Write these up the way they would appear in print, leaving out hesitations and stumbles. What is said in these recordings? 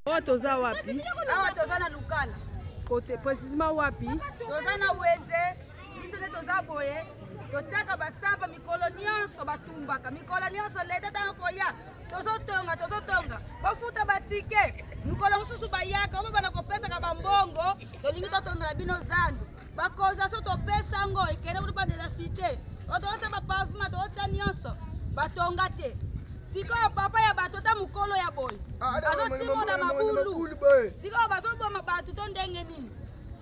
Awa toza wapi? Awa toza na Lukala. Kote précisément wapi? Toza na wenze. Biso nde toza boye. Totiaka basampa mikolo nyonso, batumbaka mikolo nyonso. Leta ntango koya, tozotonga, tozotonga, bofuta batike. Mikolo mosusu bayaka oyo bana kopesaka bambongo, tolingi totongela bino zandu. Bakonzi so topesa yango ekende kutu pandela cité, tozotia bapavement, tozotia nyonso, batonga te. Sikoyo papa ya bato ata mokolo ya boye azotimona mabulu. Sikoyo bazoboma bato to ndenge nini?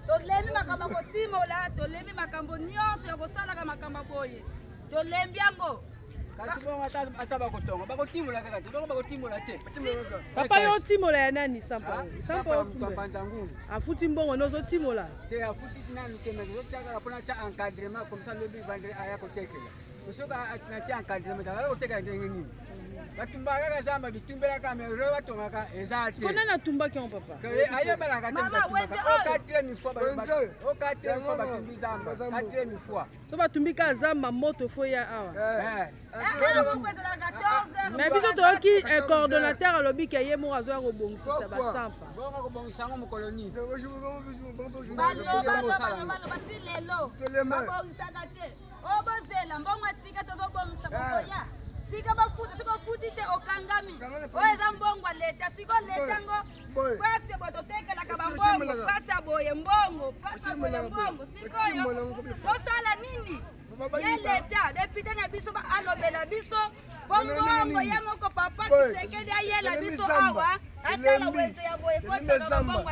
Tolembi makambo ya kotimola, tolembi makambo nyonso ya kosalaka makambo ya boye, tolembi yango. Kasi bongo ata bakotonga, bakotimola kaka te, bongo bakotimola te. Papa, yo otimola ya nani? Sampa sampa mpanza ngungu. Afuti mbongo nde ozotimola? Te, afuti nanu te, mais tozotia kaka mpona tia encadrement comme ça lobi vendre aya kotekela. Soki natia encadrement, aya kotekela ndenge nini? Batumbaka kaka zamba, bitumbelaka, mais oyo batongaka eza te. Ko nani atumbaki yango, papa? Ayebalaka te. O quatrième fois, o quatrième fois batumbi zamba, quatrième fois. So batumbi kaka zamba, moto fo ya awa. Mais biso toyoki coordonnateur alobi ke ye moko azoya kobongisisa basampa. Bongo kobongisa yango mokolo nini? Baloba ti lelo babongisaka te. Oyo bozela mbongo, atika, tozobongisa, bokoya. Tika bafuta, soki ofuti te, okangami. Oyo eza mbongo ya leta. Sikoyo leta ngo pasi boye, totekelaka bambongo pasi ya boye, mbongo pasi ya boye, mbongo. Sikoyo tosala nini? Ye leta, député na biso alobela biso po mbongo ye moko papa Tshisekedi ayela biso awa, atala wenze ya boye, kotaka bambongo.